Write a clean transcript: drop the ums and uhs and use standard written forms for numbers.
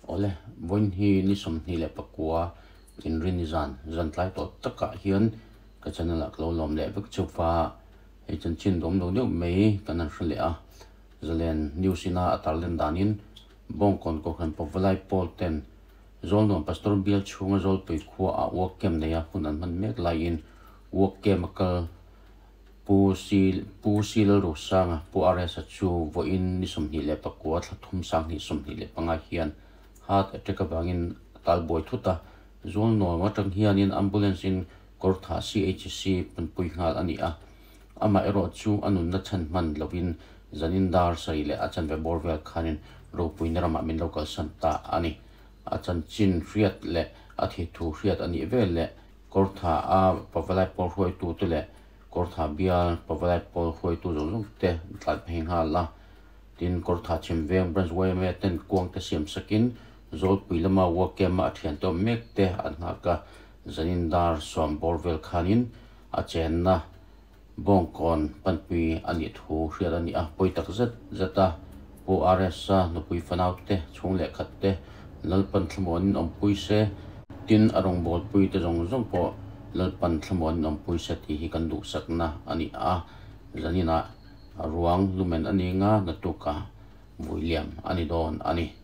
Awle, vawiin hi ni 29 inrin zan, zan tlai tawh takah hian ka channel ah ka lo lawm leh vek chauh va, hei chanchin dawm lo deuh mai kan han hre leh a, Zalen News ina a tarlen danin Bawngkawn Kohhran Pawvalai Pawl ten Zawlnuam Pastor bial chhunga Zawlpui khua ah work camp neia hun an hman mek laiin work camp a kal Pu Si Pu Si Lalrosanga, Pu RS-a chu vawiin ni 29 thla thum 2025 hian heart attack avangin a talbuai thut a, Zawlnuam atang hianin ambulance in Kawrthah CHC panpui nghal a ni a. Amah erawh chu a nunna chhan hman lovin zanin dar sarih leh a chanve bawr vel khanin ropuina ramah min lo kalsan ta a ni. A chanchin hriat leh a thih thu hriat a nih vel leh Kawrthah a Pavalai pawl hruaitute leh Kawrthah bial Pavalai pawl hruaitu zawng zawng te tlai phei nghal a. Tin, Kawrthah Chhimveng Branch yma ten kuang te siam sakin Zawlpui lama work camp a a thiante awm mek te an nghak a. Zanin dar sawm bawr vel khanin a chenna Bawngkawn panpui a nih thu hriat a ni a, pawi tak zet zet a, Pu RS-a nupui fanau te, chhung leh khat te Lalpan thlamuanin awmpui se, tin a rawngbawlpui te zawng zawng pawh Lalpan thlamuanin awmpui se tih hi kan duhsakna a ni a, zaninah ruang lumen a ni nga, naktukah vui liam a ni dawn a ni.